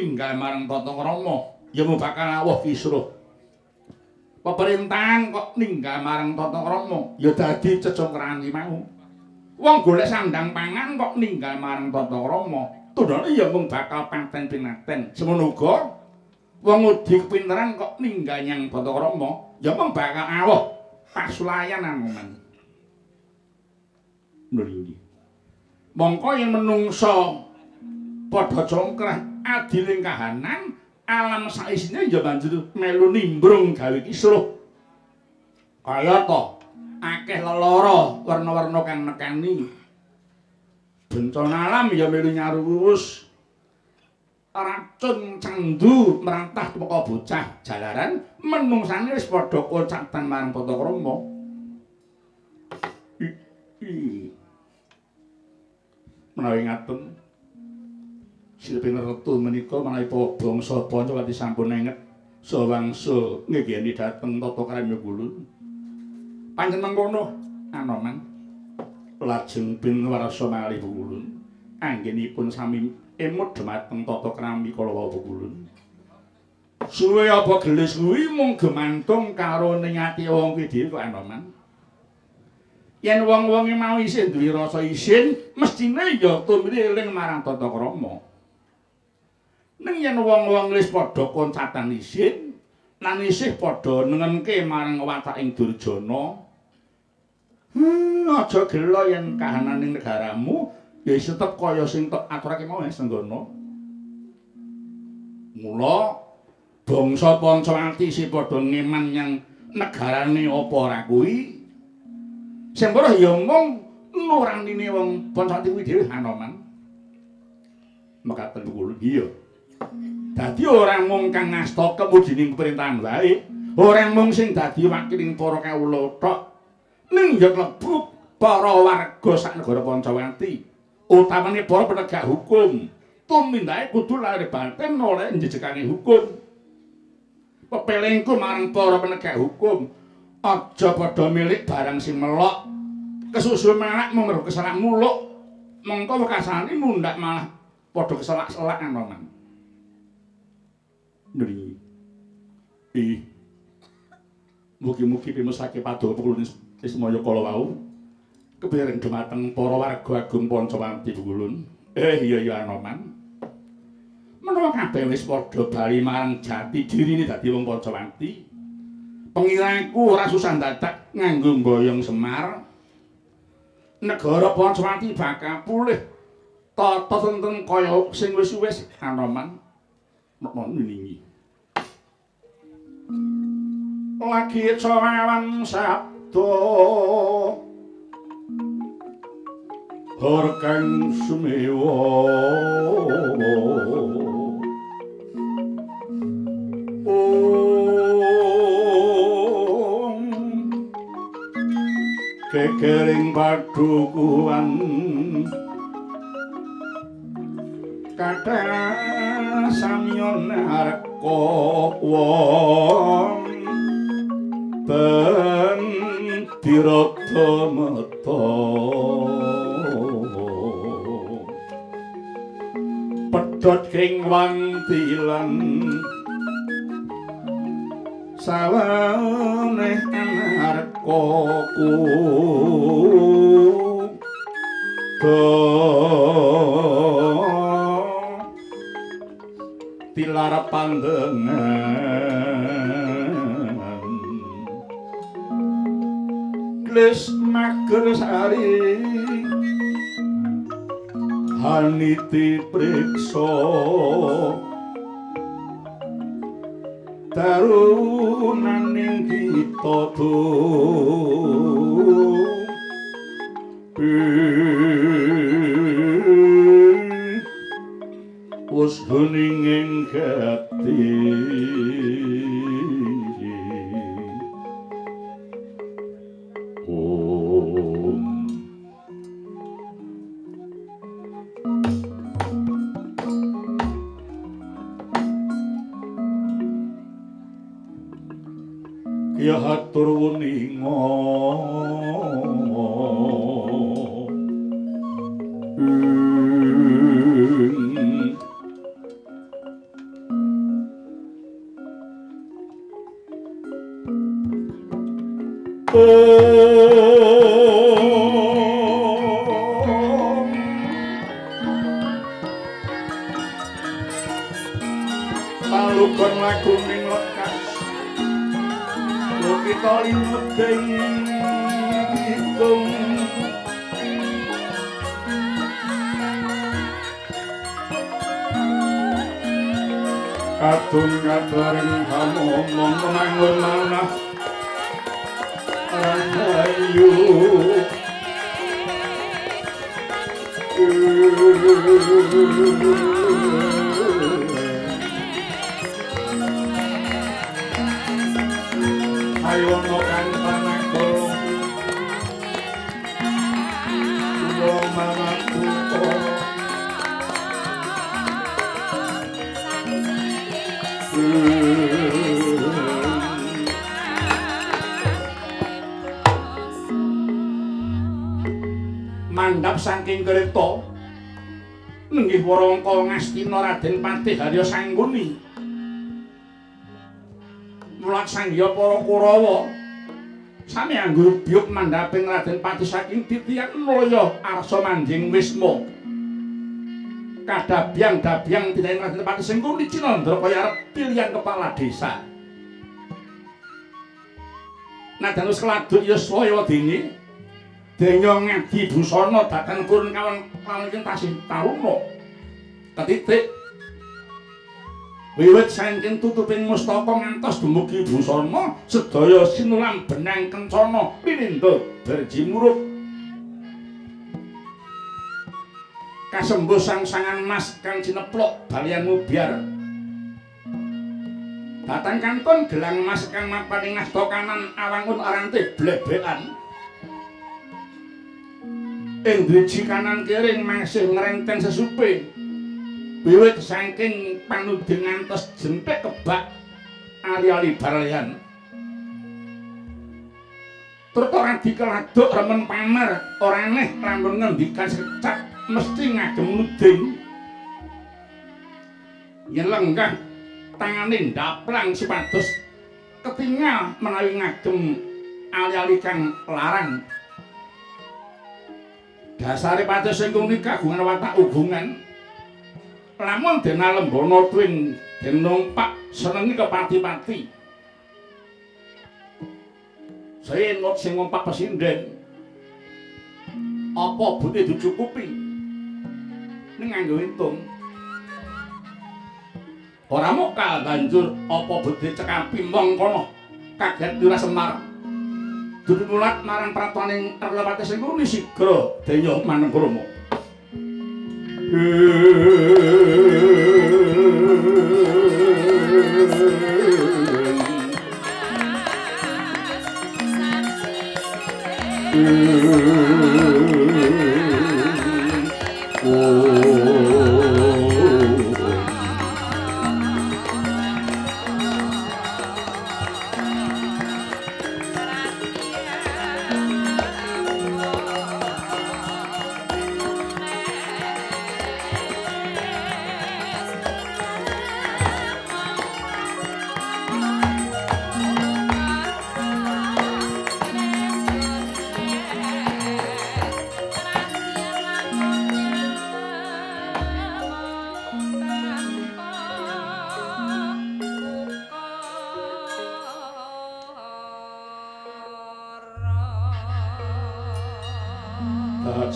ninggal marang tata krama, ya mung bakal awuh kisruh. Peperintahan kok ninggal marang tata krama, ya dadi cecongkrahan iki mau. Wong golek sandang pangan kok ninggal marang tata krama, tundhone ya mung bakal paten pinaten. Semono uga wong ngudi kepinteran kok ninggal nyang tata krama, ya mung bakal awuh pasulayan Anoman. Nggih. Mongko yen menungsa padha congkrah adiling kahanan, alam saisine ya banjur melu nimbrung gawe kisruh. Kayata akeh lelara werna-werna kang nekani. Bencana alam ya melu nyaruwus. Racun candu merantah tumeka bocah jalaran menungsane wis padha kocatan marang tata krama. Menawi ngaten Sri Pineretu menika menawi bangsa Pancawati sampun enget saha wangsa ngegeni dhateng tata krama kulun. Pancen mengkono Anoman. Lajeng pinwarsa malih kulun anggenipun sami emut dhumateng tata krami kala wau kulun. Suwe apa gelis kuwi mung gemantung karo ning ati wong kuwi dhewe kok Anoman. Yen wong-wonge mau isih duwe rasa isin, mestine ya tumrih eling marang tata krama. Ning yen wong-wong wis padha koncatan isin, lan isih padha nengenke marang wataking Durjana, aja gela yen kahananing negaramu ya tetep kaya sing tok aturake mau Senggana. Mula bangsa Pancawati isih padha ngeman nyang negarane apa ora kuwi. Sing weruh ya mung nuranine wong Pancawati kuwi dhewe Anoman. Mekaten kula iya. Dadi ora mung kang ngasta kemudining pemerintahan wae, ora mung sing dadi wakiling para kawula tok, ning ya klebu para warga sak negara Pancawati, utamane para penegak hukum. Tumindake kudu lahir batin oleh njejekane hukum. Pepelingku marang para penegak hukum, aja padha milik barang sing melok, kesusu malak mung mergo keselak muluk, mengko wekasane mundhak malah padha keselak-selak Anoman. Nggih. Ih. Mugi-mugi pimesake paduka kula Ismaya kala wau kepireng dumateng para warga agung Pancawati Kulun. Iya ya Anoman. Menawa kabeh wis padha bali marang jati dirine dadi wong Pancawati, pengiraku ora susah dadak nganggo mboyong Semar. Negara Pancawati bakal pulih tata tentrem kaya sing wis-wis Anoman. Nokno niningi. Lagi cawan sabda hor kang sumewa. Om kekering padukuhan kathah samya narka wong ten dirada meta pedhot king wantilan saweneh anarka ku tilar pandengan klis mager sari haniti priksa darunaning kita wis hening ing gati. Om. Ya hatur wuninga Palugon laguning lekas kita limedeng kidung kadung kabareng hamomong mangun manah rahayu. Ayono kang panakala kula manakuta mandhap saking kereta nenggih warangka Ngastina Raden Patih Harya Sangguni mulat sangya para Kurawa sami anggur biyuk mandhaping Raden Patih saking titiang nalaya arsa manjing wisma kadabyang-dabyang titiang Raden Patih Sengkuni Cinandra kaya arep pilihan kepala desa. Nadan wis keladuk yuswa dene denya ngadi busana dhateng kurun kawan kawan tasih taruna ketitik wiwit saking tutuping mustaka ngantos dumugi busana sedaya sinulam benang kencana pinindha berjimurup kasembuh sang-sangan mas kang cineplok balian mubyar datang kantun gelang mas kang mapan ing asta kanan awangun arante blebekan ing driji kanan kiring masih ngrenteng sesupe wiwit saking panuding ngantos jenthik kebak ali-ali barlian turta ora dikeladuk remen pamer ora aneh lamun ngendikan secak mesti ngagem nuding yen lenggah tangane ndaplang supados ketingal menawi ngagem ali-ali kang larang. Dasare Patih Sengkuni kagungan watak hubungan lamun den alembana tuwin den numpak senengi kepati-pati. Senot sing ngumpak pesinden apa butuh dicukupi ning nganggo hitung ora mokal banjur apa butuh cekapi mong kono kaget Lurah Semar dupimulat marang pratoning Arlapati Sengkuni sigra denya manengkrama.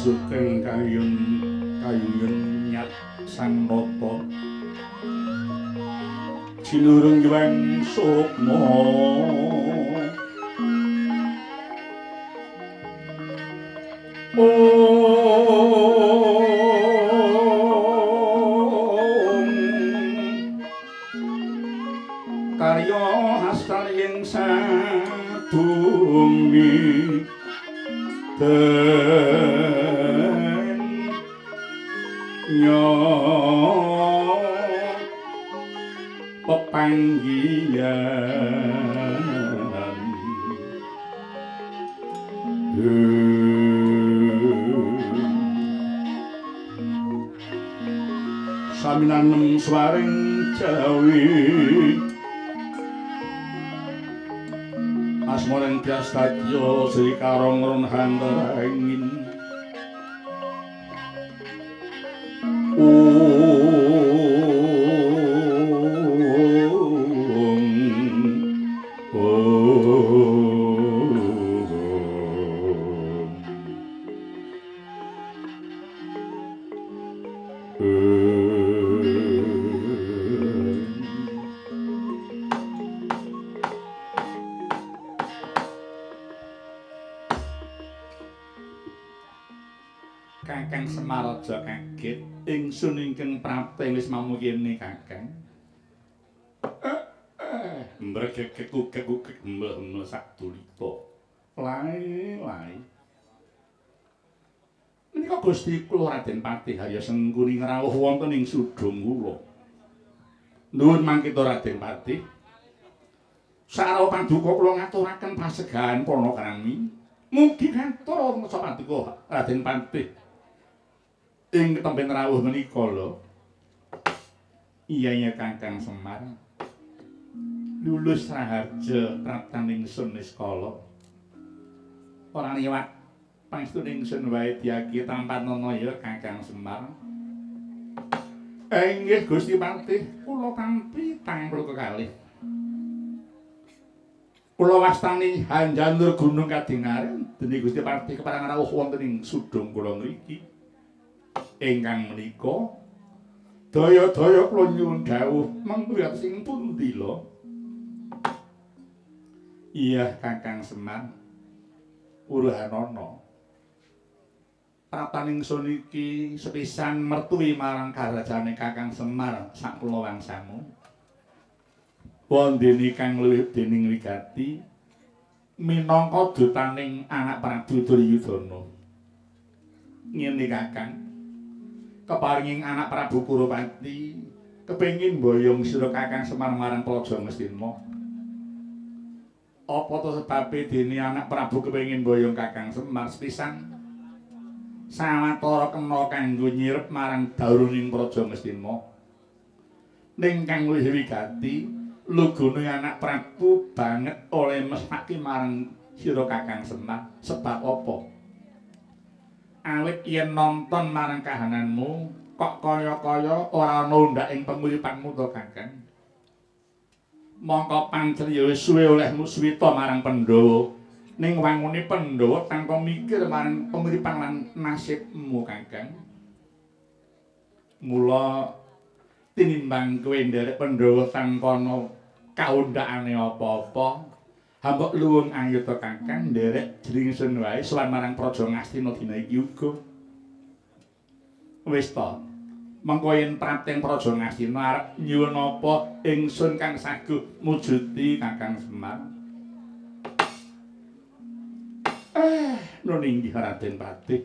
Sugeng kayun kayun nyat sang nata jinurung yuweng sukma om karya hastar ing sabumi den pepanggihan saminanem swaring jawi Asmara ing Dyastadya Sri Karangron hantarangin. Kakang Semar aja kaget, ingsun ingkang prapte wis mamu kene Kakang. Mbregegek ugek-ugek mleh-mleh sadulita. Lae lae. Menika Gusti kula Raden Patih Harya Sengkuni ngrawuh wonten ing Sudung kula. Nuwun mangkita Raden Patih. Sarawuh paduka kula ngaturaken pasegahan panakrami. Mugi katur wonten paduka Raden Patih. Ing temben rawuh menika lho. Iya iya Kakang Semar. Lulus raharja praptan ingsun niskala. Ora liwat pangestu ingsun wae diaki tampanono ya Kakang Semar. Inggih Gusti Patih, kula tampi tangkul kekalih. Kula wastani hanjanur gunung kadingaren dene Gusti Patih kepareng rawuh wonten ing sudung kula ngriki. Ingkang menika daya-daya kula nyuwun dawuh mengko sing pundi lho. Iya Kakang Semar, uruhanana. Praptan ingsun iki sepisan mertuwi marang karajane Kakang Semar sak kula wangsamu. Wondene kang luwih dening wigati minangka dutaning anak Prabu Duryudana. Ngene Kakang, keparinging anak Prabu Kurupati kepengin mboyong sira Kakang Semar marang Praja Ngastina. Apa to sebabe dene anak Prabu kepengin mboyong Kakang Semar? Sepisan sawetara kena kanggo nyirep marang daruning Praja Ngastina. Ning kang luwih wigati lugune anak Prabu banget oleh mesake marang sira Kakang Semar. Sebab apa? Awit yen nonton marang kahananmu kok kaya-kaya ora ana undhak ing penguripanmu to Kakang. Mongko pancen ya wis suwe olehmu suwita marang Pandhawa. Ning wangune Pandhawa tanpa mikir marang penguripan lan nasibmu Kakang. Mula tinimbang kowe nderek Pandhawa tanpa ana kaundhakane apa-apa, hambok luwung ayuta Kakang nderek jringsun wae sowan marang Praja Ngastina dina iki uga. Wis ta, mengko yen prapteng Praja Ngastina arep nyuwun apa ingsun kang saguh mujuti Kakang Semar. Nun inggih Raden Patih.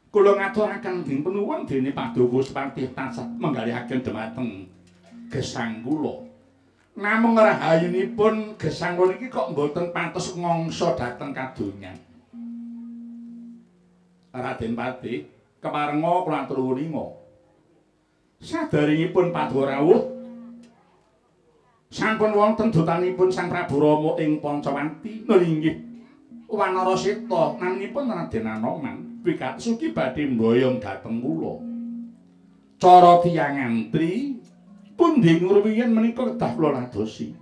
Kula ngaturaken dipun nuwun dene paduka Patih tansah menggalihaken dhumateng gesang kula. Namung rahayunipun gesang kula niki kok mboten pantes ngangsa dhateng kadonyan. Raden Patih, keparenga kula atur wuninga. Sadaringipun paduka rawuh sampun wonten dutanipun Sang Prabu Rama ing Pancawati. Lho inggih Wanara Seta naminipun Raden Anoman wigatos ugi badhe mboyong dhateng kula. Cara tiyang ngantri pundi ngruwiyin menika kedah kula ladosi.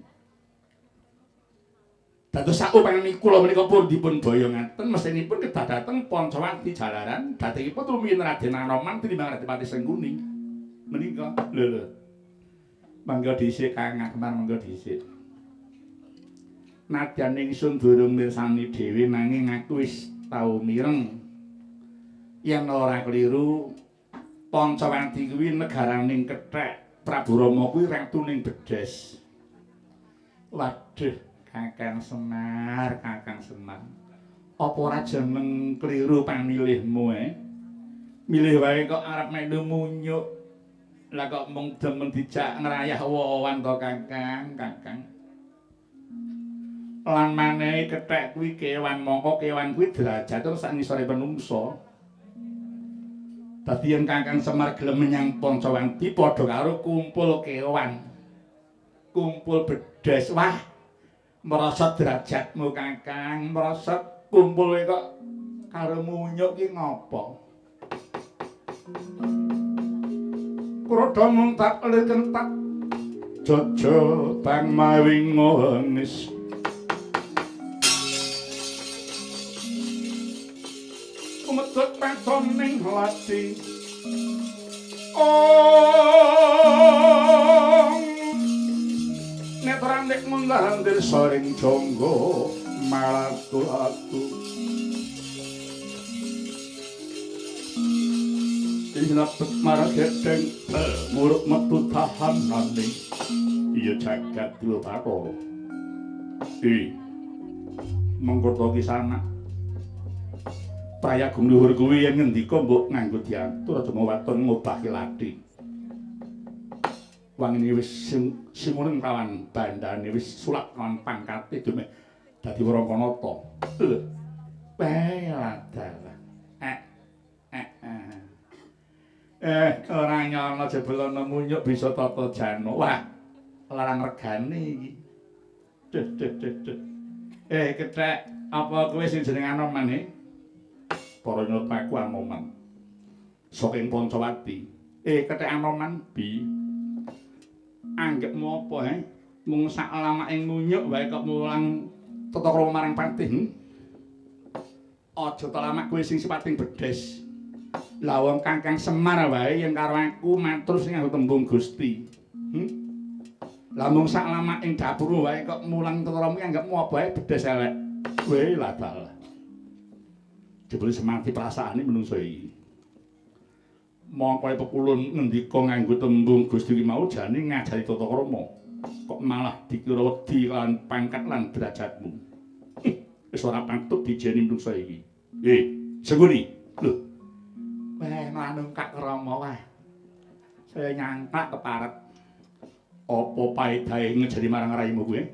Dados saupami kula menika pun dipun boyongaken mesinipun kedah dhateng Pancawati jalaran dhatengipun rumiyin Raden Anoman tinimbang Raden Patih Sengkuni. Menika lho lho. Mangga dhisik Kang Akmar, mangga dhisik. Nadyan ingsun durung mirsani dhewe nanging aku wis tau mireng. Yen ora keliru Pancawati kuwi negaraning kethek Prabu Rama kuwi ratuning Bedhes. Waduh, Kakang Semar, Kakang Semar. Apa ora jeneng kliru pamilihmu e? Milih wae kok arep melu munyuk. Lah kok mung demen dijak ngrayah wawan to Kakang, Kakang. Lan manehe kethek kuwi kewan, mongko kewan kuwi derajate sak ngisore menungsa. Dadi yen Kakang Semar gelem menyang Pancawati padha karo kumpul kewan. Kumpul bedhes. Wah. Merosot derajatmu Kakang, merosot kumpul kok karo munyuk ki ngopo? Kuroda mung tak kentak jojo bang mawi ngonis. Kumedhot paton ning lati. Ong netranik mundandir soring jonggo malatu-atu. Inapet marang gedeng muruk metu tahanane. Iya jagat dewa Bathara. I mengko to kisana. Prayagung luhur kuwi yen ngendika mbok nganggo diatur aja waton ngobahke lathi. Wangine wis singuning kawan bandane wis sulap kawan pangkate dumeh dadi Warangkanata. Lho. Bae ladalah. Ora nyono jebul ana munyuk bisa tata jana. Wah, larang regane iki. Duh duh duh duh. Kethek, apa kowe sing jeneng Anoman e? Para nyata aku Anoman. Saking Pancawati. Kethek Anoman bi. Anggepmu apa he? Mung sak lamake munyuk wae kok mulang tata krama marang patih. Aja to lamak kowe sing sipating bedes. Lah wong Kakang Semar wae yen karo aku matur sing nganggo tembung Gusti. Lah mung sak lamak ing dapurmu wae kok mulang tata krama anggepmu apa wae bedes elek. Kowe lah dalah. Jebule semati perasaane menungso iki. Mongko pekulun ngendika nganggo tembung Gusti ki mau jane ngajari tata krama. Kok malah dikira wedi lan pangkat lan derajatmu. Wis ora patut dijeni menungso iki. Sengguni. Lho. Wah, malah nungkak krama wah. Saya nyangklak keparet. Apa paedahe ngejari marang raimu kuwi?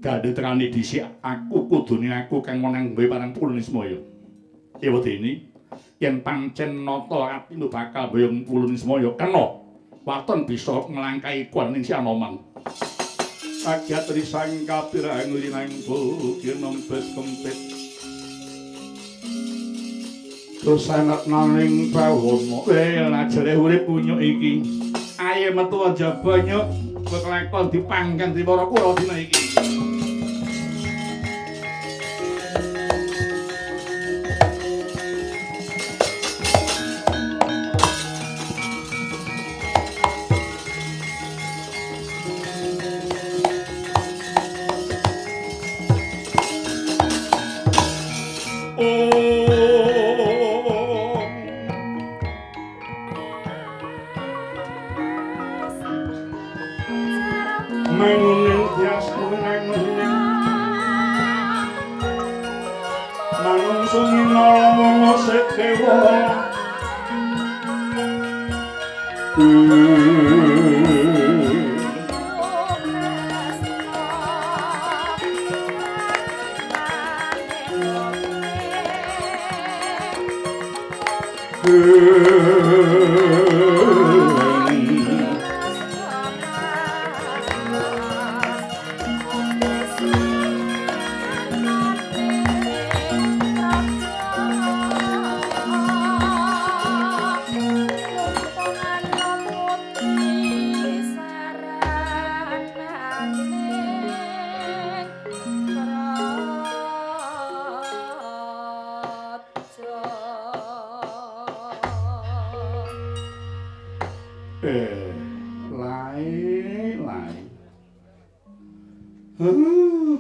Dadi tekane dhisik aku kudune aku kang menang gawe parang Pulun Ismaya. Ewadene yen pancen nata atimu bakal boyong Pulun Ismaya kena waton bisa nglangkai kuwan ning si Anoman. Kagiat risang kapirang linangku kinempes kempit. Dosanak naning bawono. Lajere urip punyuk iki. Ayo metu jaba nyuk, kowe kelakon dipanggang di para kura dina iki.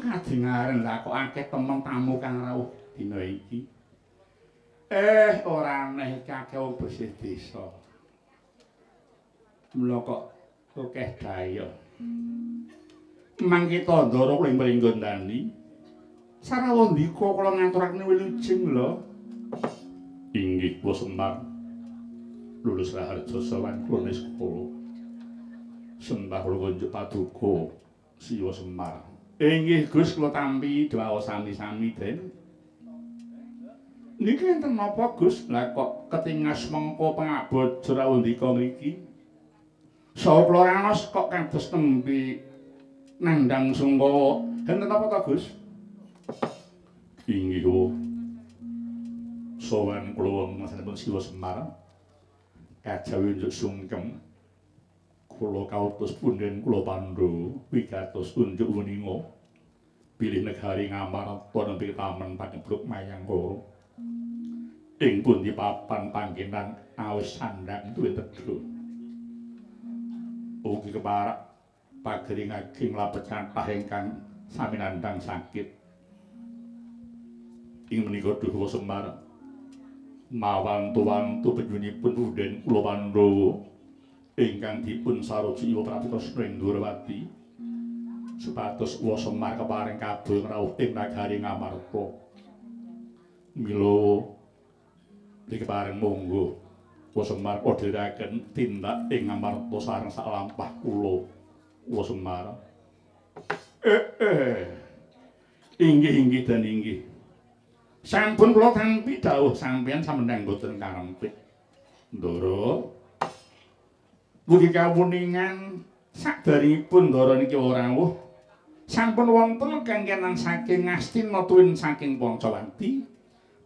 Kadingaren lah kok akeh temen tamu kang rawuh dina iki. Ora aneh iki akeh wong bersih desa. Mula kok akeh daya. Mangke tandara kula ing Pringgondani. Sarawandika kula ngaturaken wilujeng lho. Inggih kula Semar. Lulus Raharja sowan kula niskala. Sembah kula kunjuk paduka Siwa Semar. Inggih Gus kula tampi doa sami-sami Den. Niki enten napa Gus? Lah kok ketingas mengko pangaboja rawandika ngriki. Saha kula raos kok kados nembe Nandhang sungkawa. Enten apa ta, Gus? Inggih wa. Sowan kula wontenipun Siwa Semar. Kajawi njuk sungkem. Kula kautus punden kula Pandhawa wigatos unjuk weninga bilih negari Ngamarta nembe tamen pagebluk Mayangkara. Ing pundi papan panggenan awis sandhang duwe tedha. Ugi keparak pagering ageng labet kathah ingkang sami nandhang sakit. Ing menika duh Semar mawantu-wantu penyunipun punden kula Pandhawa ingkang dipun saruji Iwa Prabu Kresna ing Dwarawati supados Wa Semar keparing kabul rawuh ing nagari Ngamarta. Mila dikeparing monggo Wa Semar kodheraken tindak ing Ngamarta sareng saklampah kula Wa Semar. Inggih inggih dan inggih. Sampun kula tampi dawuh sampeyan samendhang boten karempit. Ndara, mugi kawuningan sakderengipun ndara niki rawuh sampun wonten kengkenan saking Ngastina tuwin saking Pancawati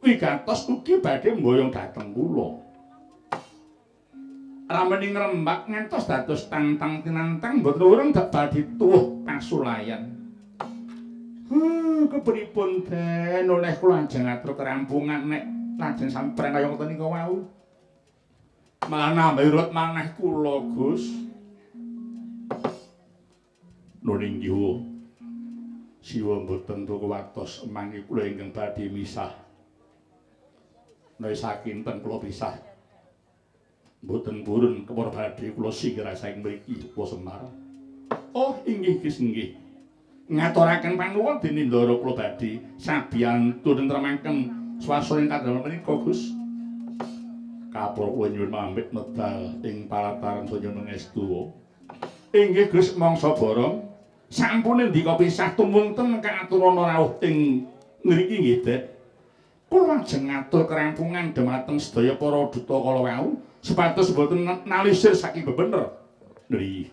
wigatos ugi badhe mboyong dhateng kula. Rameni ngrembak ngantos dados tantang tinantang mboten urung badhe tuwuh pasulayan. Kepripun den oleh kula ajeng ngatur kerampungan nek lajeng sampeyan kaya ngoten niku wau. Malah nambahi ruwet maneh kula, Gus. Nun inggih. Siwa mboten tuku watos mangke kula ingkang badhe misah. Nek sakinten kula pisah. Mboten purun kepara badhe kula singgah saking mriki Wa Semar. Oh, inggih Gus inggih. Ngaturaken panuwun dene ndara kula badhe sabiyantu nentremaken swasana ing kadamel menika Gus. Kapur kula nyuwun pamit medal ing palataran saya mengestu. Inggih Gus mangsa borong. Sampun ndika pisah tumunten kaaturana rawuh ing ngriki nggih Dek. Kula ajeng ngatur kerampungan dhumateng sedaya para duta kala wau supados boten nalisir saking bebener. Nggih.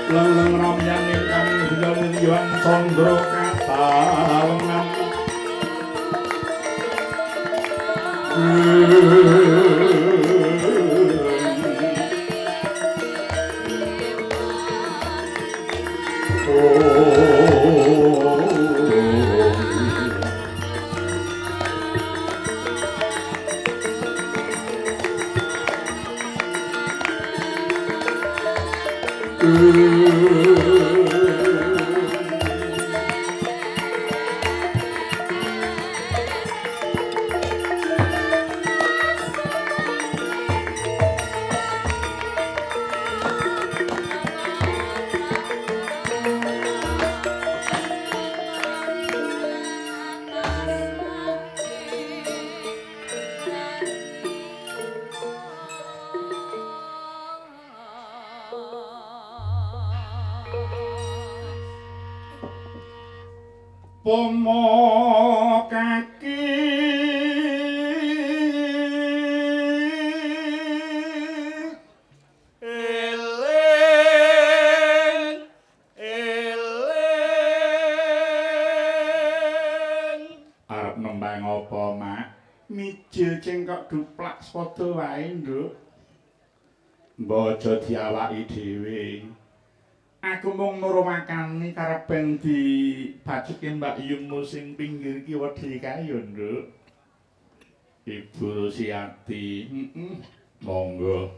Leleng ramyan ingkang milyan candra katalengan. Pomo kaki eling eling arep nembang apa, Mak? Mijil cengkok duplak padha wae, Nduk. Mbok aja diawaki dhewe. Aku mung nurwakani karepen dibacuke Mbak Yumu sing pinggir kiwa dhewe kae ya, Nduk. Ibu Rusiati, heeh. Monggo.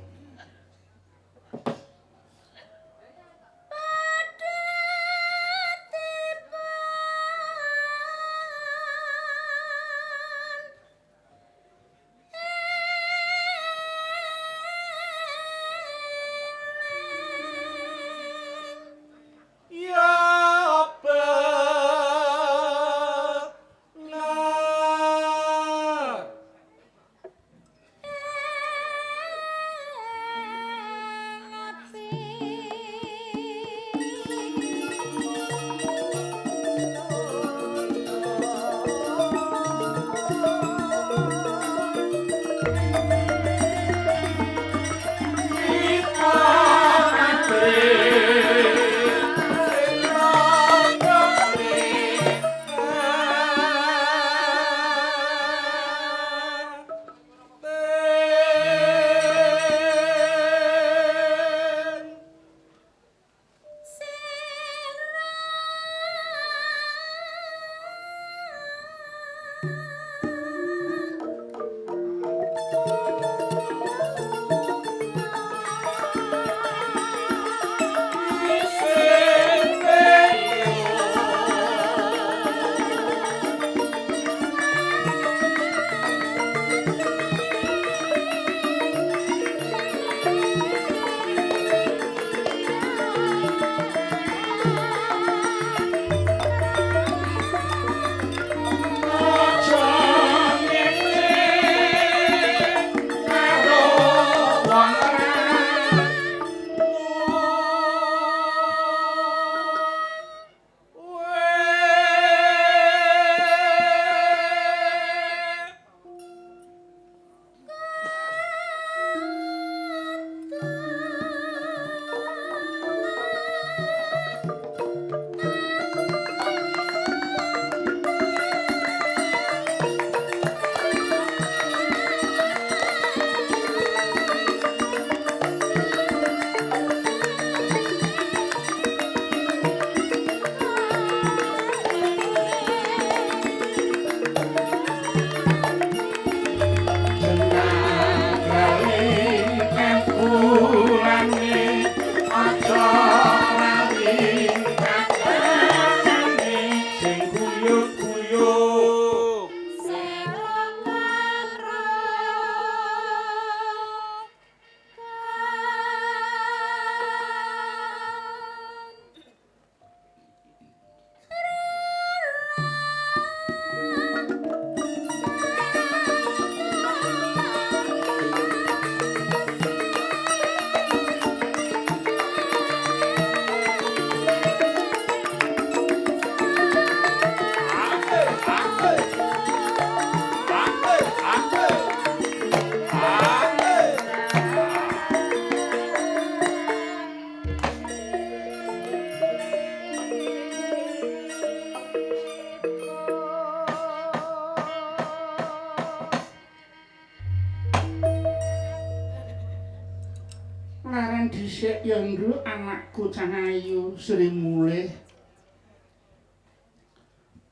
Laren dhisik ya nduk anakku cah ayu Sri Mulih.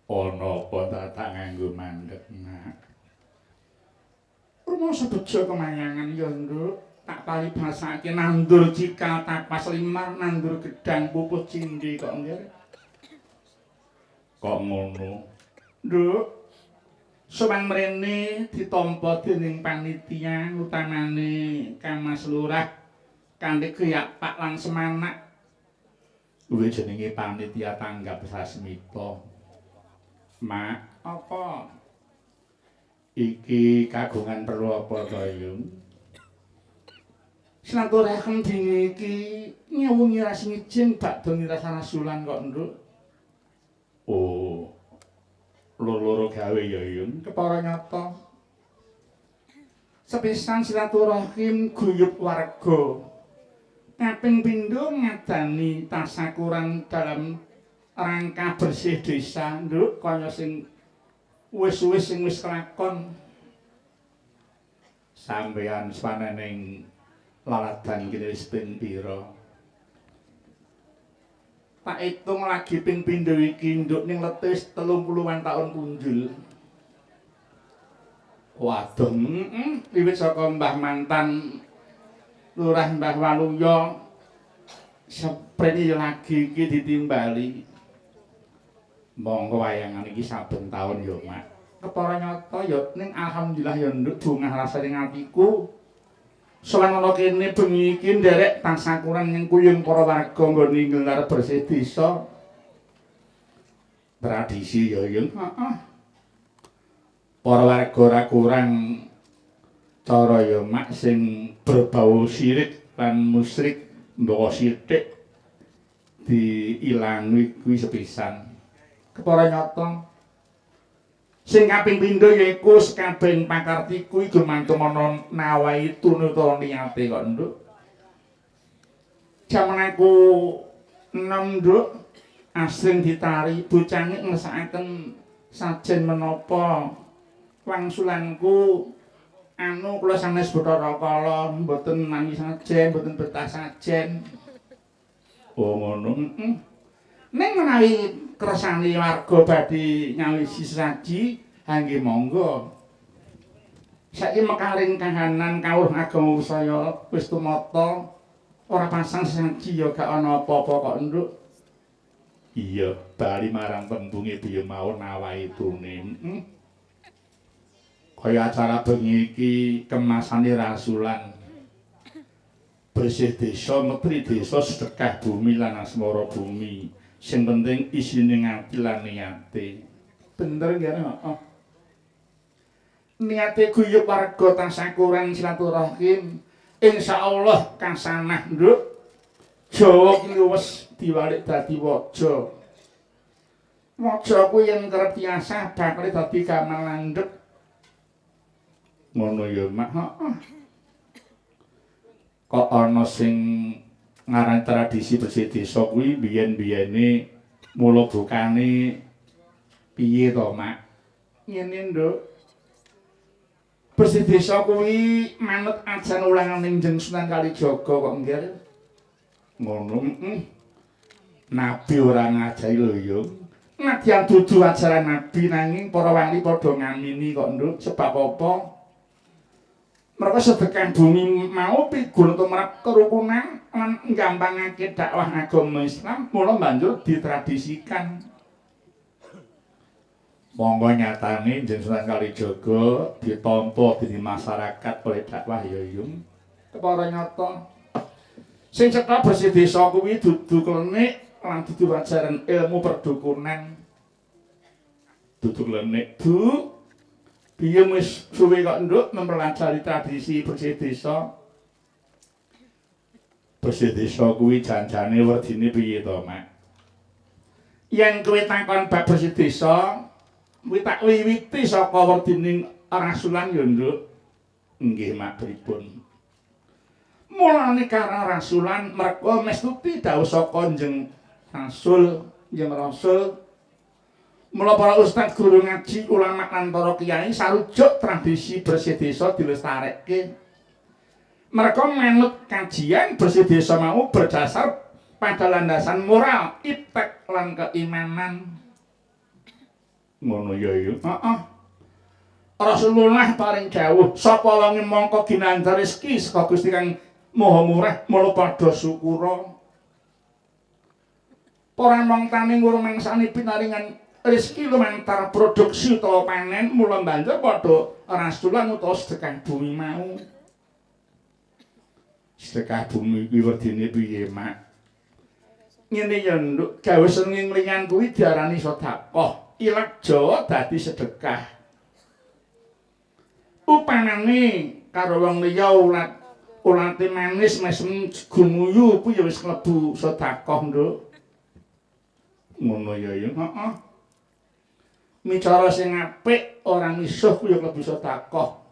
Ana apa tak nganggo mandek, Nak? Rumangsa bejo kemayangan ya nduk, tak paribasake nandur cikal tapas limar, nandur gedang pupuh cindhe kok nggih. Kok ngono? Nduk, sowan mrene ditampa dening panitia utamane Kang Mas Lurah kanthi kriyak Pak lan semanak. Kuwi jenenge panitia tanggap sasmita. Mak, apa? Iki kagungan perlu apa to, Yung? Silaturahim dene iki nyewungi rasa ngijin bakdo ngiras rasulan kok, Nduk. Oh. Loro-loro gawe ya, Yung. Kepara nyata. Sepisan silaturahim guyub warga. Kaping pindho ngadani tasakuran dalam rangka bersih desa, Nduk, kaya sing wis-wis sing wis kelakon. Sampeyan swanening laladan kene wis ping pira? Tak hitung lagi ping pindho iki, Nduk, ning letis 30-an taun punjul. Waduh, wiwit saka Mbah mantan Lurah Mbah Waluya seprene lagi iki ditimbali. Monggo wayangan iki saben taun ya, Mak. Kepara nyata ya ning alhamdulillah ya nduk bungah rasane atiku. Sowan ana kene bengi iki nderek tasakuran nyengkuyung para warga nggone nggelar bersih desa. Tradisi ya, Yung. Heeh. Para warga ora kurang cara ya, Mak, sing berbau syirik lan musyrik mbaka sithik diilangi kuwi sepisan. Kepara nyata. Sing kaping pindho yaiku sekabehing pakarti kuwi gumantung ana nawaitu utawa niate kok, Nduk. Jaman aku enem, Nduk, asring ditari bocah ngesakaken sajen menapa wangsulanku anu kula sanes Bathara Kala mboten nami sajen, mboten betah sajen. Oh ngono. Heeh. Ning menawi kersane warga badhe nyawisi sesaji, ha nggih monggo. Saiki mekaring kahanan kawruh agama saya wis tumata, ora pasang sesaji ya gak ana apa-apa kok, Nduk. Iya, bali marang tembunge piye mau nawaitune. Heeh. Kaya acara bengi iki kemasane rasulan. Bersih desa, metri desa, sedekah bumi lan asmara bumi. Sing penting isine ngati lan niate. Bener nggih, heeh. Niate guyub warga tasakuran silaturahim, insyaallah kasanah, Nduk. Jawa ki wis diwalik dadi waja. Waja kuwi yen kerep diasah bakal dadi gamal landhep. Ngono ya, Mak. Heeh. Kok ana sing ngaran tradisi bersih desa kuwi biyen-biyene mula bukane piye to, Mak? Ngene, Nduk. Bersih desa kuwi manut ajaran ulanganing Kanjeng Sunan Kalijaga kok nggih. Ngono, heeh. Nabi ora ngajari lho, Yung. Nadyan dudu ajaran nabi nanging para wali padha ngamini kok, Nduk. Sebab apa? Mereka sedekah bumi mau piguna tumrap kerukunan lan nggampangake dakwah agama Islam, mula banjur ditradisikan. Monggo nyatane Kanjeng Sunan Kalijaga ditampa dening masyarakat oleh dakwah ya, Yung. Kepara nyata. Sing cetha bersih desa kuwi dudu klenik lan dudu ajaran ilmu perdukunan. Dudu klenik, Bu. Biyen wis suwe kok, Nduk, mempelajari tradisi bersih desa. Bersih desa kuwi janjane werdine piye to, Mak? Yen kowe takon bab bersih desa, kuwi tak wiwiti saka werdining rasulan ya, Nduk. Nggih, Mak, pripun? Mulane karena rasulan merga mestuti dawuh saka Kanjeng Rasul, Kanjeng Rasul. Mula para ustaz, guru ngaji, ulama lan para kiai sarujuk tradisi bersih desa dilestarekke. Mereka manut kajian bersih desa mau berdasar pada landasan moral, iptek lan keimanan. Ngono ya ya. Heeh. Rasulullah paring dawuh, sapa wonge mongko ginanjar rezeki saka Gusti kang Maha Murah, mula padha syukura. Para mong tani ngurmangsani pinaringan rezeki lumantar produksi utawa panen, mula banjur padha rasulan utawa sedekah bumi mau. Sedekah bumi kuwi werdine piye, Mak? Ngene ya, Nduk, gawe seneng nglingan kuwi diarani sedekah. Ilat Jawa dadi sedekah. Upanane karo wong liya ulat ulate manis mesem gumuyu kuwi ya wis klebu sedekah, Nduk. Ngono ya ya. Heeh. Micara sing apik ora misuh kuwi ya klebu sedekah.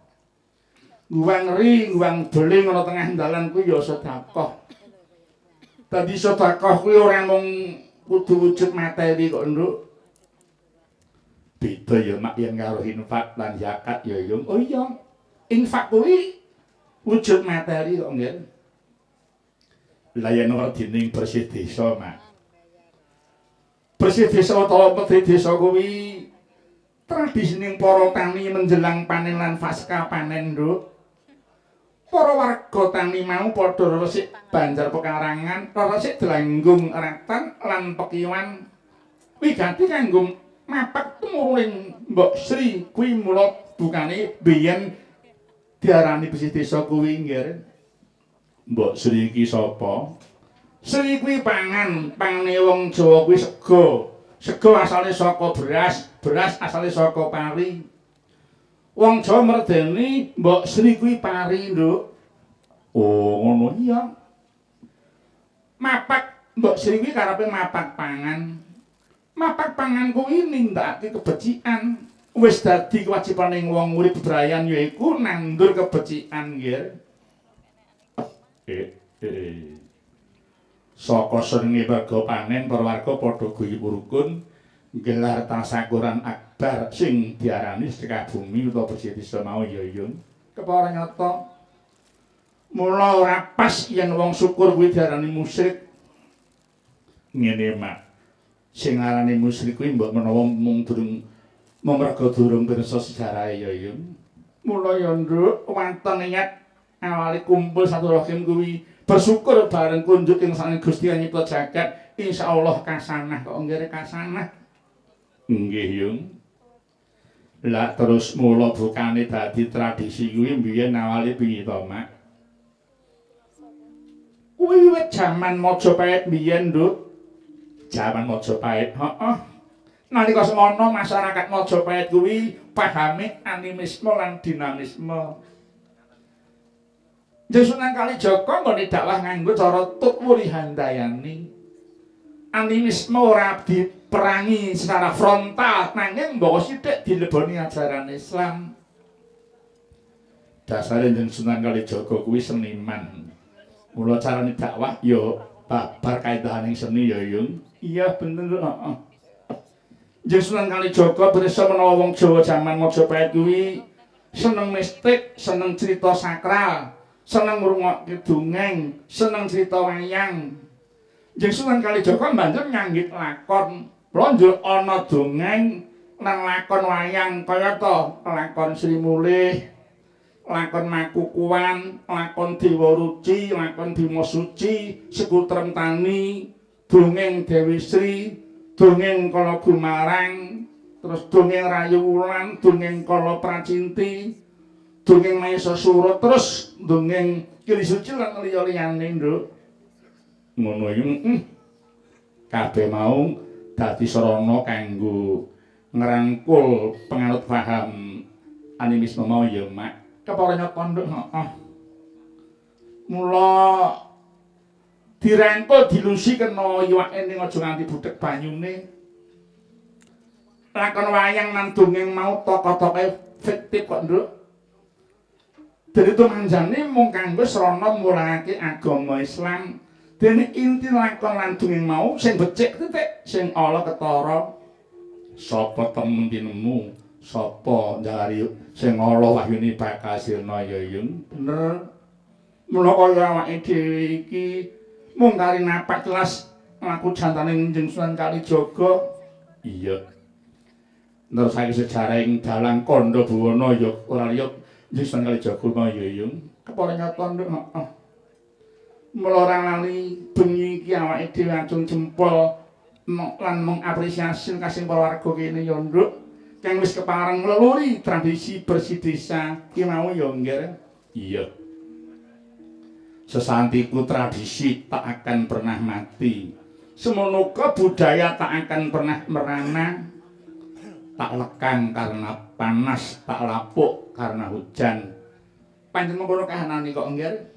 Guwang ri, guwang beling ana tengah dalan kuwi ya sedekah. Dadi sedekah kuwi ora mung kudu wujud materi kok, Nduk. Beda ya Mak yen karo infak lan zakat ya, Yung. Oh iya. Infak kuwi wujud materi kok, nggih. Lah yen werdining bersih desa, Mak. Bersih desa utawa menteri desa kuwi tradisining para tani menjelang panen lan pasca panen, Nduk. Para warga tani mau padha resik banjar pekarangan, resik delanggung ratan lan pekiwan. Wigati kanggo mapak tumuruning Mbok Sri kuwi mula bukane biyen diarani bersih desa kuwi, nggih. Mbok Sri iki sapa? Sri kuwi pangan, pangane wong Jawa kuwi sega. Sega asale saka beras, beras asale saka pari. Wong Jawa merdeni Mbok Sri kuwi pari, Nduk. Oh, ngono iya. Mapak Mbok Sri kuwi karepe mapak pangan. Mapak pangan kuwi nindakake kebecikan. Wis dadi kewajibaning wong urip bebrayan yaiku nandur kebecikan, nggih. Saka senenge warga panen, para warga padha guyub rukun gelar tasakuran akbar sing diarani sedekah bumi utawa bersih desa mau ya, Yung. Kepara nyata. Mula ora pas yen wong syukur kuwi diarani musyrik. Ngene, Mak. Sing arane musyrik kuwi mbok menawa mung durung merga durung pirsa sejarahe ya, Yung. Mula ya, Nduk, wonten niat awale kumpul silaturahim kuwi bersyukur bareng kunjuk ing sang Gusti kang nyipta jagat, insyaallah kasanah kok nggih kasanah. Nggih, Yung. Lah terus mula bukane dadi tradisi kuwi mbiyen awale piye to, Mak? Kuwi wiwit jaman Majapahit mbiyen, Nduk. Jaman Majapahit, heeh. Nalika semono masyarakat Majapahit kuwi pahame animisme lan dinamisme. Sunan Kalijaga nggone dakwah nganggo cara tut wuri handayani. Animisme ora diperangi secara frontal, nanging mbok sithik dileboni ajaran Islam. Dasare Jeneng Sunan Kalijaga kuwi seniman. Mula carane dakwah ya babar kaendahaning seni ya, Yung. Iya bener, heeh. Jeneng Sunan Kalijaga pirsa menawa wong Jawa jaman Majapahit kuwi seneng mistik, seneng cerita sakral, seneng ngrungokke dongeng, seneng cerita wayang. Jeneng Sunan Kalijaga banjur nyanggit lakon. Banjur ana dongeng lan lakon wayang kayata lakon Sri Mulih, lakon Makukuhan, lakon Dewa Ruci, lakon Bima Suci, Sekutrem Tani, dongeng Dewi Sri, dongeng Kala Gumarang, terus dongeng Rayu Wulan, dongeng Kala Pracinti, dongeng Maesasura, terus dongeng Kili Suci lan liya-liyane, Nduk. Ngono iki kabeh mau dadi sarana kanggo ngrangkul penganut paham animisme mau ya, Mak. Kepara nyata, Nduk, heeh. Mula dirangkul dilusi kena iwake ning aja nganti buthek banyune. Lakon wayang lan dongeng mau tokoh-tokohe fiktif kok, Nduk. Dene tumanjane mung kanggo srana mulangake agama Islam. Dene inti lakon lan dongeng mau sing becik titik, sing ala ketara. Sapa temen tinemu, sapa njari sing ala wahyune bakal sirna ya, Yung. Bener. Mula kaya awake dhewe iki mung kari napak telas laku jantane Kanjeng Sunan Kalijaga. Iya. Nerusake sejarah ing dalang kandha buwana ya ora liya Kanjeng Sunan Kalijaga mau ya yung. Kepara nyata nduk, heeh. Mula ora lali bengi iki awake dhewe acung jempol lan mengapresiasi kasing para warga kene ya nduk kang wis kepareng ngleluri tradisi bersih desa ki mau ya ngger. Iya. Sesantiku tradisi tak akan pernah mati. Semono budaya tak akan pernah merana. Tak lekang karena panas, tak lapuk karena hujan. Pancen mengkono kahanane kok ngger.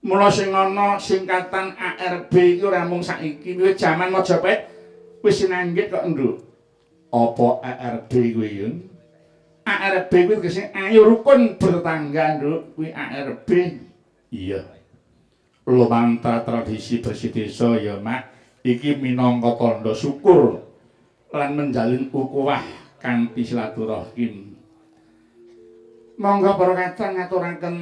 Mula sing ana singkatan ARB iki ora mung saiki, wiwit jaman Majapahit wis sinanggit kok nduk. Apa ARB kuwi ya? ARB kuwi tegese ayo rukun bertetangga nduk, kuwi ARB. Iya. Lumantar tradisi bersih desa ya, Mak. Iki minangka tandha syukur lan menjalin ukhuwah kanthi silaturahim. Monggo para kadang ngaturaken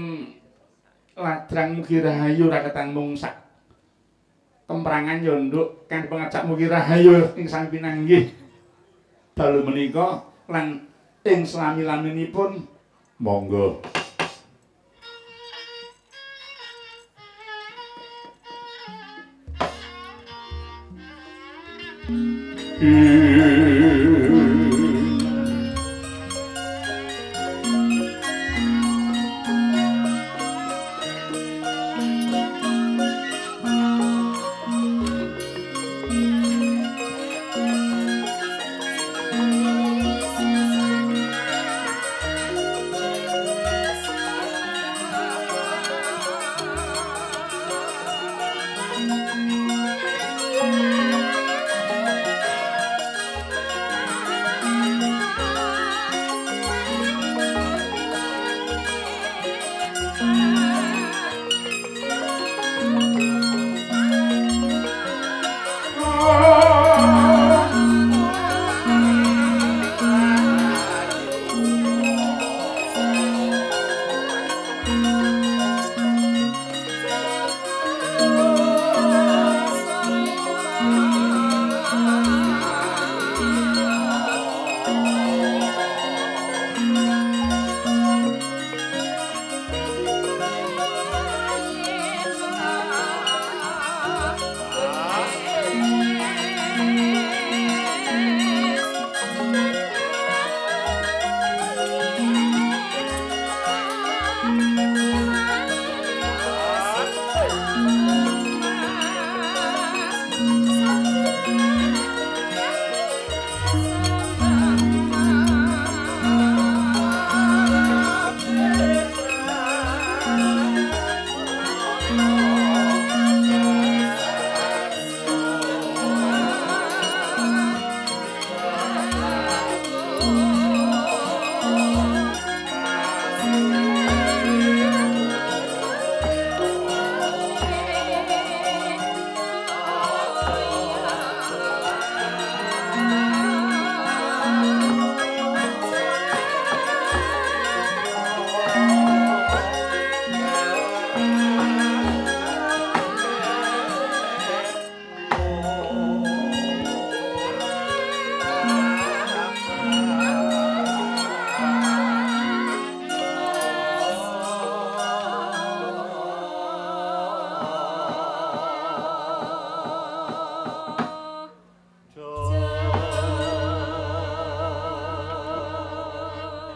ladrang mugi rahayu raketan mung sak kemprangan ya nduk kang pengajak mugi rahayu ing sang pinanggih dalu menika lan ing selami-laminipun monggo.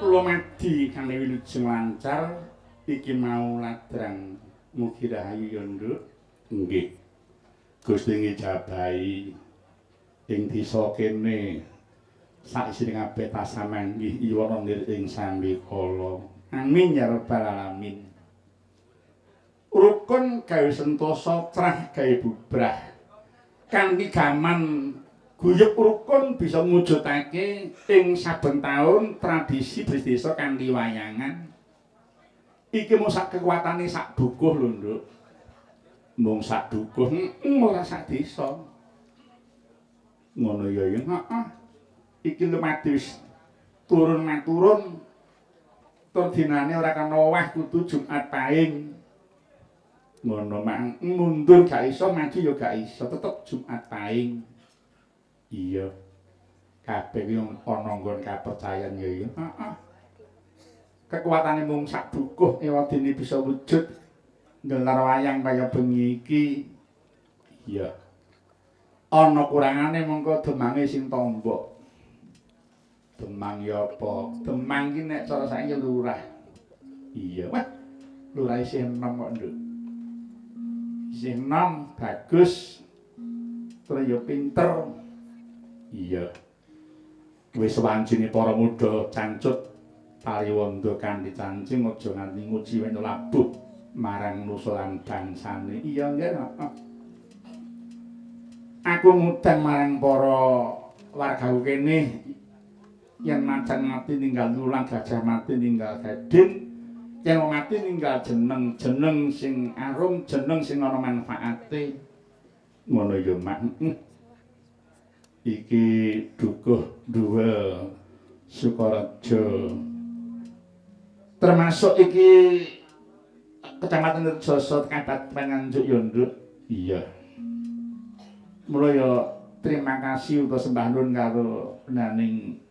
Lumadi kanthi wilujeng lancar iki mau ladrang mugi rahayu ya nduk. Nggih. Gusti ngijabahi ing desa kene saisine kabeh tansah manggih iwana nir ing sambikala. Amin ya rabbal alamin. Rukun gawe sentosa, trah gawe bubrah. Kanthi gaman guyub rukun bisa mujudake ing saben taun tradisi bersih desa kanthi wayangan. Iki mung sak kekuatane sak dukuh lho nduk. Mung sak dukuh, ora sak desa. Ngono ya ya, heeh. Iki lumadi wis turun maturun. Tur dinane ora kena owah kudu Jumat Pahing. Ngono mak mundur gak iso, maju ya gak iso, tetep Jumat Pahing. Iya. Kabeh kuwi ana nggon kapercayan ya ya. Heeh. Kekuatane mung sak dukuh ewadene bisa wujud nggelar wayang kaya bengi iki. Iya. Ana kurangane mengko demange sing tombok. Demang ya apa? Demang ki nek cara saiki lurah. Iya. Wah, lurah isih enom kok, Nduk. Isih enom, bagus. Terus ya pinter. Iya. Wis wancine para muda cancut paliwondo kanthi cancing aja nganti nguji weno labuh marang nusa lan bangsane. Iya, nggih. Aku ngundang marang para wargaku kene yen macan mati ninggal lulang, gajah mati ninggal gading, yen wong mati ninggal jeneng, jeneng sing arum, jeneng sing ana manfaate. Ngono ya, Mak. Iki dukuh duwe Sukorejo. Termasuk iki Kecamatan Rejoso Kabupaten Nganjuk ya, Nduk. Iya. Mula ya terima kasih utawa sembah nuwun karo naning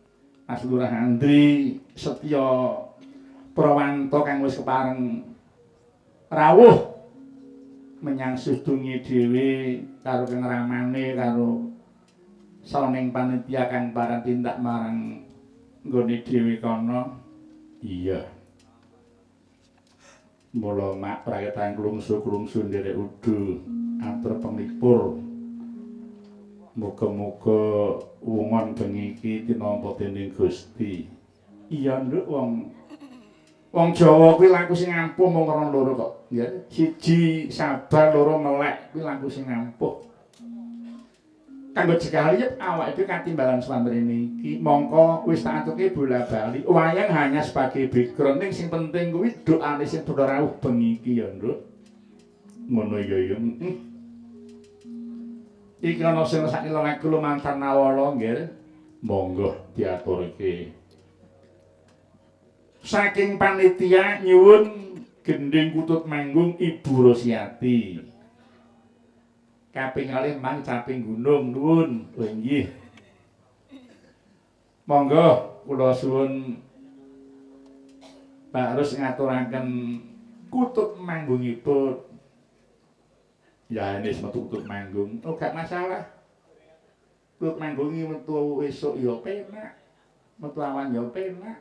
Mas Lurah Andri Setya Prawanto kang wis kepareng rawuh menyang sudunge dhewe karo kang ramane karo sawening panitia kang pareng tindak marang nggone dhewe kono. Iya. Mula mak praketan klungsu-klungsu nderek udu atur penglipur. Muga-muga wungon bengi iki tinampa dening Gusti. Iya, Nduk, wong wong Jawa kuwi laku sing ampuh mung ana loro kok. Ya, siji sabar, loro melek, kuwi laku sing ampuh. Kanggo jekali awake dhewe katimbalan swamrene iki, mongko wis tak aturke bola-bali. Wayang hanya sebagai background, ning sing penting kuwi doane sing padha rawuh bengi iki ya, Nduk. Ngono ya ya. Iki ana sing ngrasake lagu lumantar nawala nggih. Monggo diaturke. Saking panitia nyuwun gending kutut manggung Ibu Rosiati. Kaping kalih mang caping gunung nuwun. Oh nggih. Monggo kula suwun Pak Rus ngaturaken kutut manggungipun. Ya ini metu kutut manggung. Oh gak masalah. Kutut manggung iki metu esuk ya penak. Metu awan ya penak.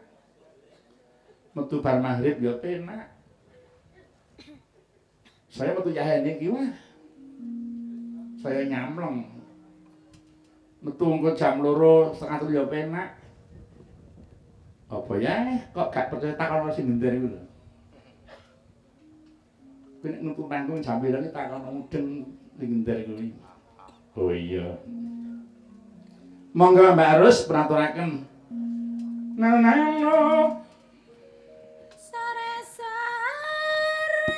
Metu bar maghrib ya penak. Saya metu yahene iki wah. Saya nyamleng. Metu engko jam 2:30 ya penak. Apa ya kok gak percaya takon sing ngender iku lho. Kuwi nek metu panggung jam pira iki takon mudeng sing ngender kuwi. Oh iya. Monggo Mbak Rus praturaken. Nano sore sore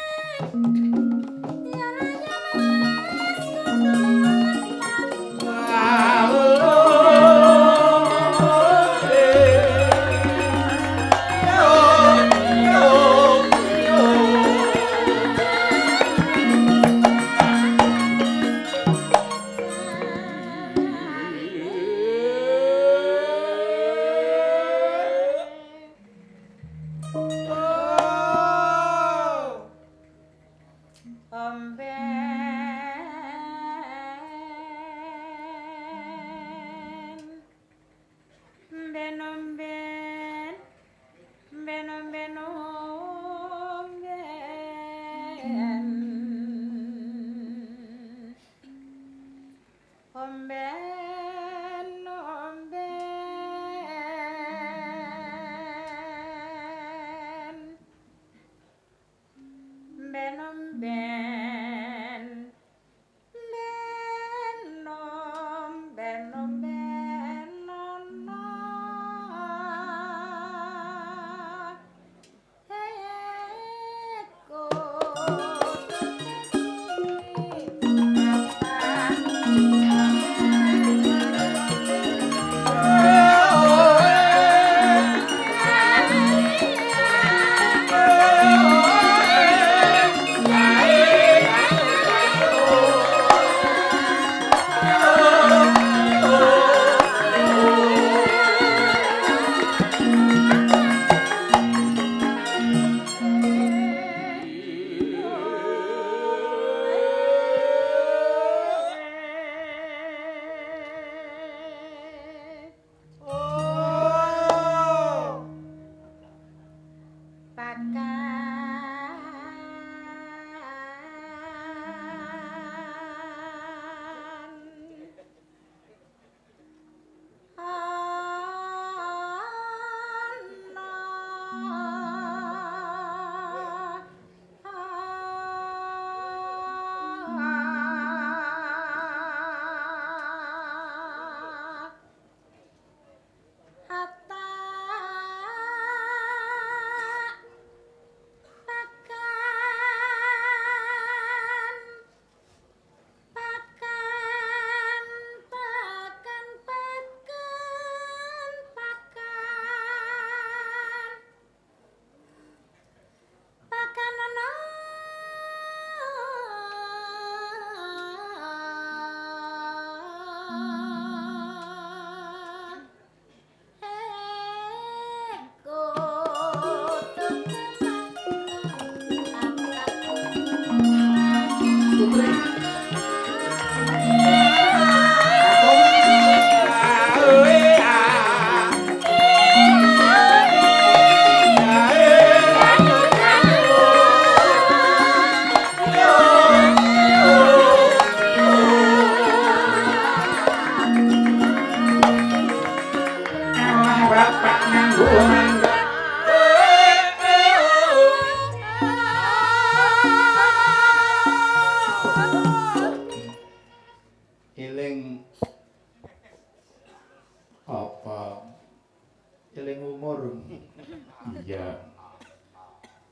ben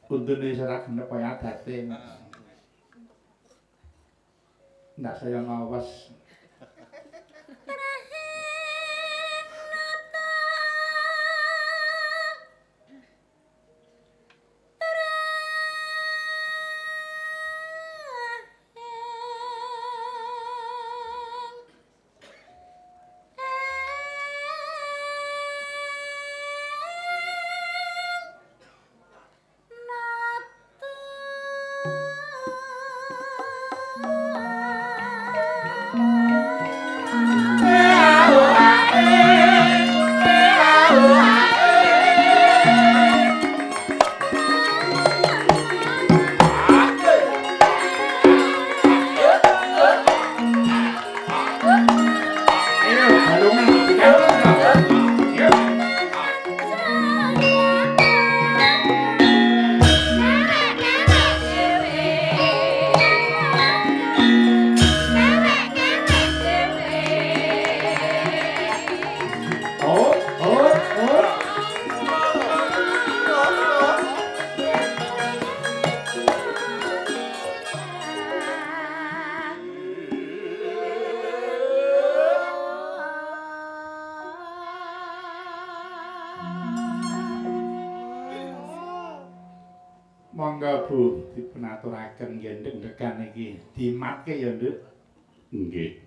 Untune ora genep kaya adate. Ndak saya ngawas. Monggo Bu dipun aturaken nggih ndek-ndekan iki. Dimatke ya, Nduk. Nggih.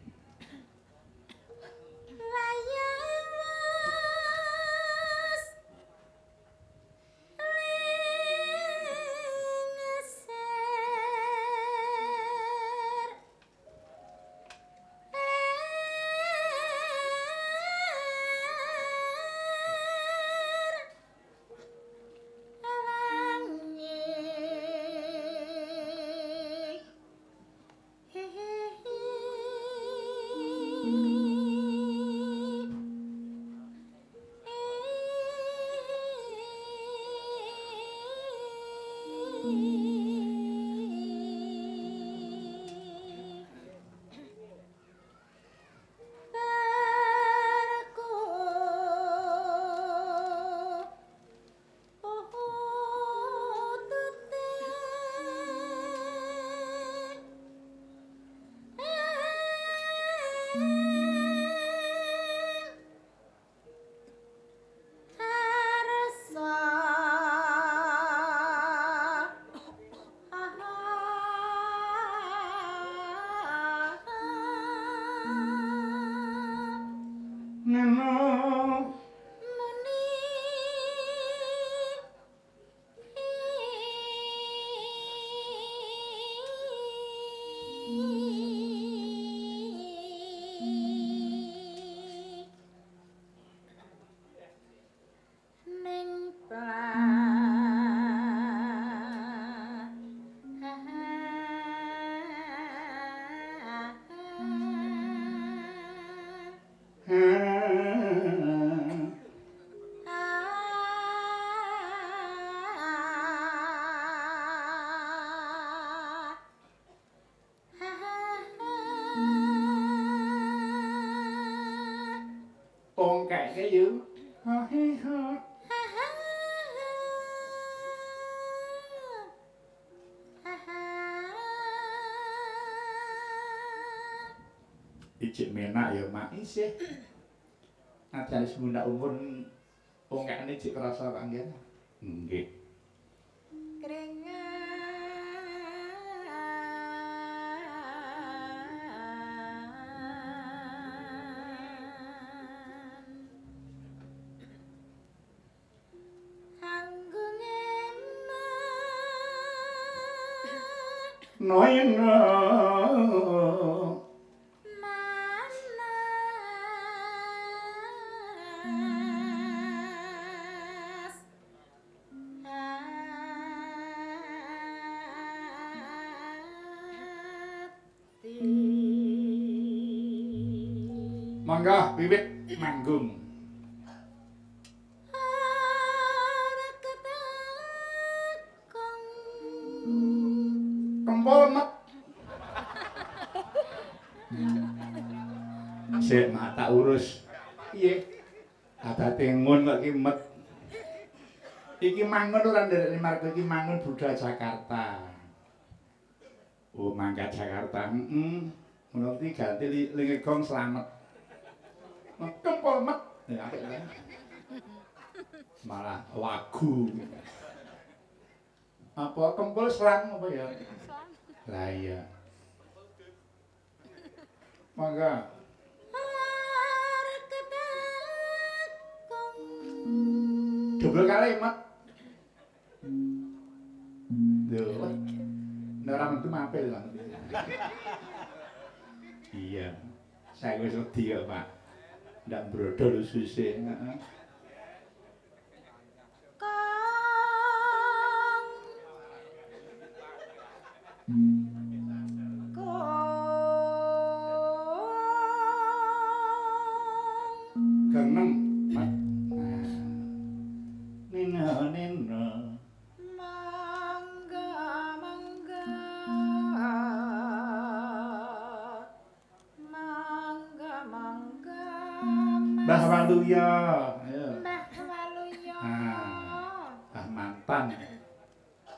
Tongkeke yo. Ha he ha. Ijik menak ya, Mak. Isih. Nadyan wis mundhak umur tongkekne jek kerasa kok nggih. Nggih. Mangga wiwit manggung. Kempol met. Sik mak tak urus. Piye? Adate ngun kok ki met. Iki mangun ora nderekne marga iki mangun budal Jakarta. Oh, mangkat Jakarta. Heeh. Ngono iki ganti lingegong slamet. Kempul met. Ya apik ta. Malah wagu. Apa kempul selang apa ya? Lah iya. Mangga. Dobel kali, Mat. Lho. Nek ora metu mampir lho. Iya. Saya wis wedi kok, Pak. Ndak brodol ususe, heeh. Kang. Kong. Gang 6, Mat. Nina nina. Mangga mangga. Mangga mangga. Mbah Waluya. Ayo. Mbah Waluya. Ah, mantan.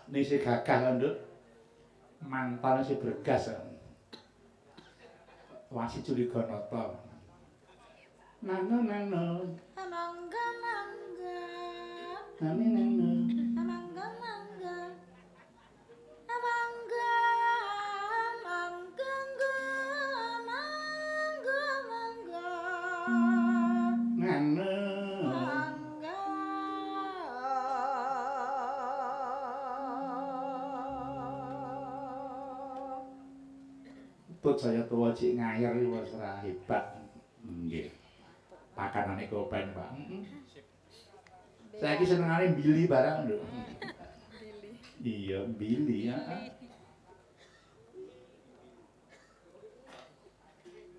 Ini si gagah lho, Nduk. Mantan si bergas. Wasi Culiganata. Nano nano. Mangga mangga. Nani nano. Mangga mangga. Mangga mangga mangga mangga. Nano. Mangga. Tut saya tuwa cik ngayer iki wis ora hebat. Nggih. Pakanane kopen, Pak. Heeh. Saiki senengane mbili barang, Nduk. Mbili. Iya, mbili ya.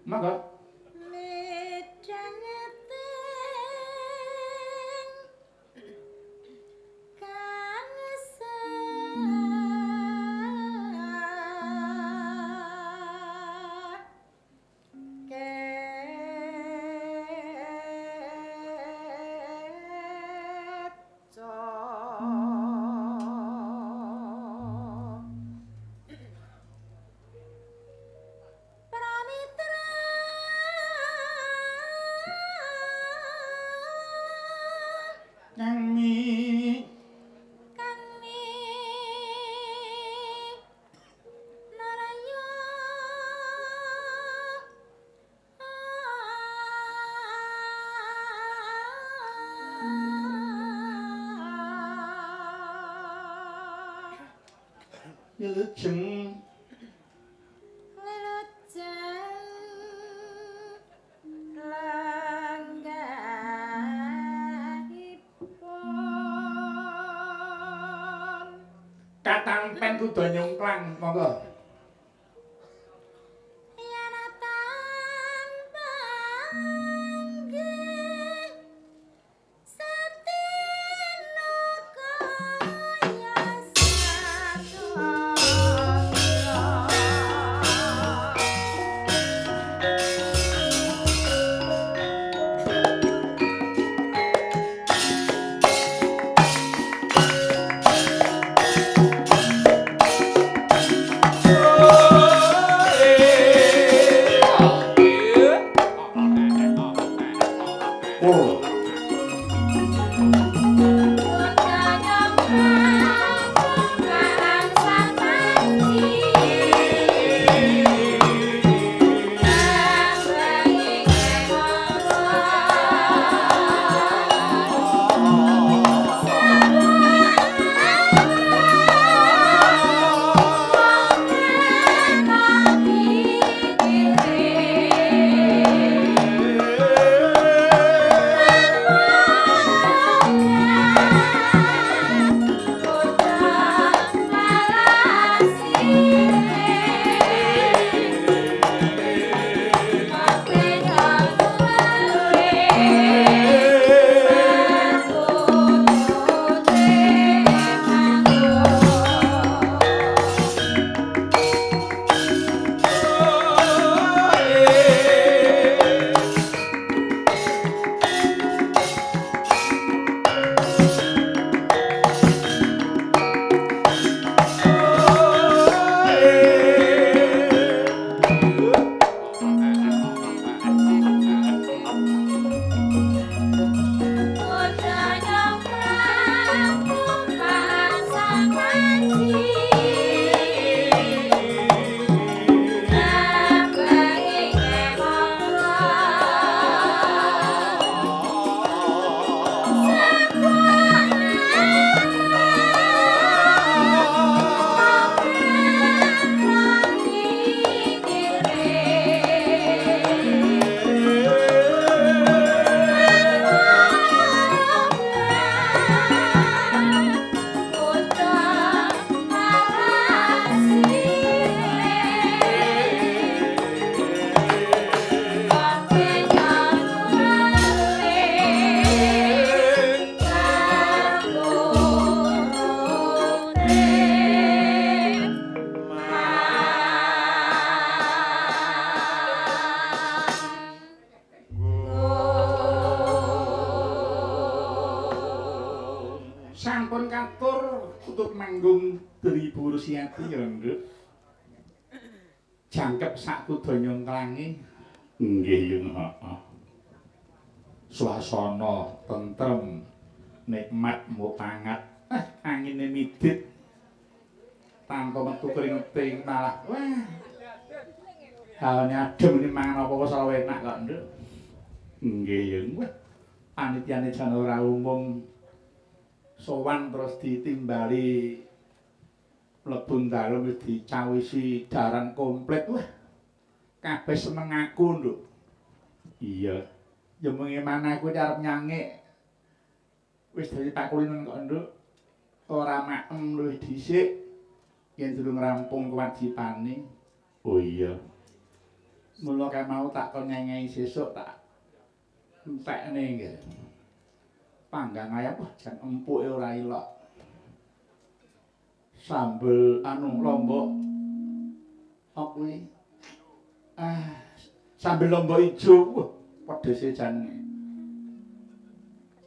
Mangga. Midhangeting kang Pramitra Kang mi Kang mi naraya wilujeng Wilujeng lenggahipun katampen kuda nyungklang monggo. Yanatan panggih satina kaya satya. Temanggung Dribu Rusiati ya, Nduk. Jangkep sak kudanya nglangi. Nggih, Yung, heeh. Suasana tentrem, nikmat mupangat. Angine midit. Tanpa metu keringeting malah wah. Hawane adem ini mangan apa-apa selalu enak kok, Nduk. Nggih, Yung. Wah, panitiane jan ora umum. Sowan terus ditimbali mlebu dalem wis dicawisi daran komplit. Wah, kabeh seneng aku, Nduk. Iya. Ya mung aku arep nyangik. Wis dadi pakulinen kok, Nduk. Ora maem luwih dhisik yen durung rampung kewajibane. Oh iya. Mula kae mau tak kon nyengehi sesuk tak entekne nggih. Panggang ayam wah jan empuke ora ilok. Sambel anu lombok apa kuwi? Ah, sambel lombok ijo. Wah, pedese jan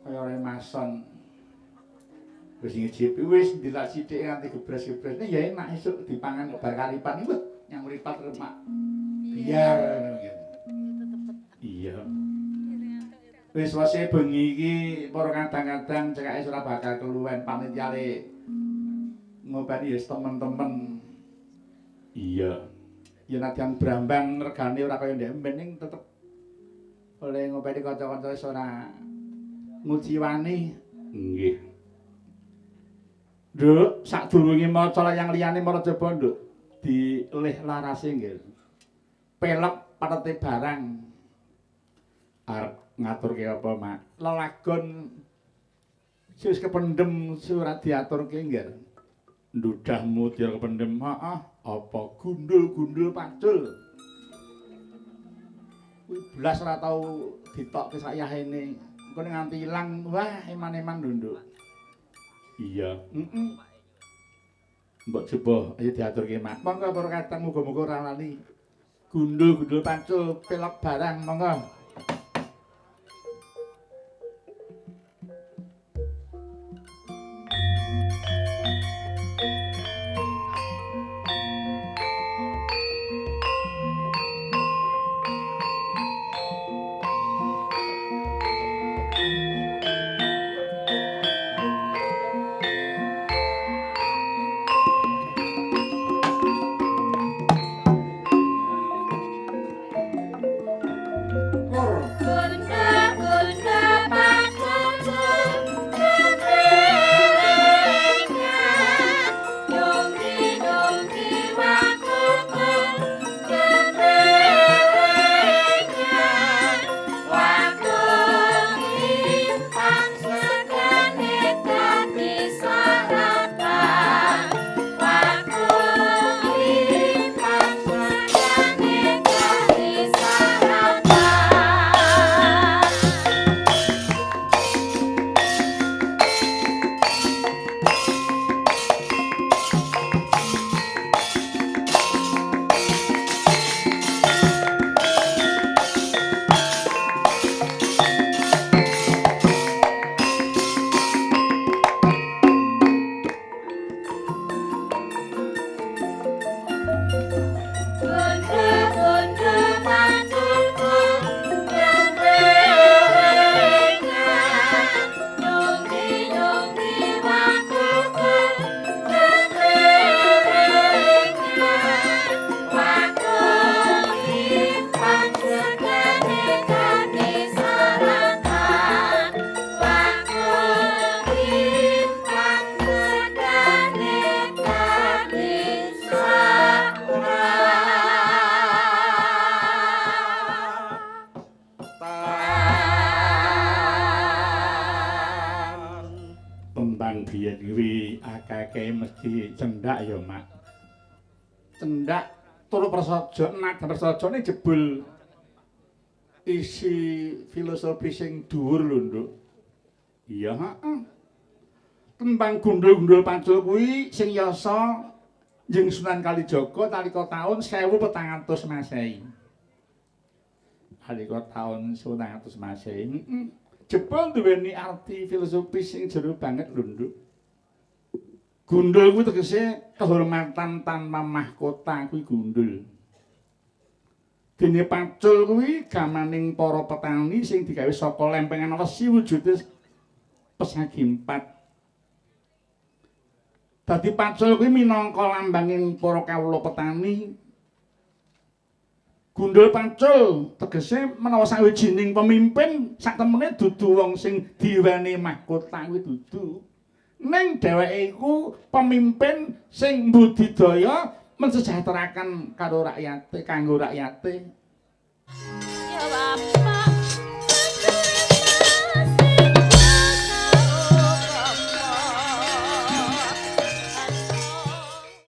kaya remason. Wis ngicipi wis ndilak sithik nganti gebres-gebres. Ya enak esuk dipangan bar karipan iki wah nyang mripat remak. Biar ngono iki. Iya. Wis wase bengi iki para kadang-kadang cekake ora bakal keluwen panitiane ngopeni ya temen-temen. Iya. Ya nadyan brambang regane ora kaya ndek mben ning tetep oleh ngopeni kanca-kanca wis ora nguciwani. Nggih. Nduk, sadurunge maca layang liyane mara coba, Nduk, dilih larase nggih. Pelok patete barang. Arep ngaturke apa, Mak? Lelagon sing wis kependhem ora diaturke nggih. Ndudahmu dir kependhem, heeh, apa gundul-gundul pacul. Kuwi blas ora tau ditokke sak yahene. Engko nganti ilang, wah eman-eman lho, Nduk. Iya, heeh. Mbok coba ayo diaturke, Mak. Monggo para kadang muga-muga ora lali. Gundul-gundul pacul pelok barang monggo. Cendak ya, Mak. Cendak turu prasaja, nadan prasajane jebul isi filosofi sing dhuwur lho, Nduk. Iya, heeh. Tembang gundul-gundul pacul kuwi sing yasa Jeng Sunan Kalijaga nalika taun 1400 Masehi. Nalika taun 1400 Masehi. Heeh. Jebul duweni arti filosofis sing jero banget lho, Nduk. Gundul kuwi tegese kehormatan tanpa mahkota kuwi gundul. Dene pacul kuwi gamaning para petani sing digawe saka lempengan wesi wujude pesagi empat. Dadi pacul kuwi minangka lambanging para kawula petani. Gundul pacul tegese menawa sawijining pemimpin sak temene dudu wong sing diweni mahkota kuwi dudu. Ning dheweke iku pemimpin sing mbudidaya mensejahterakan karo rakyate, kanggo rakyate.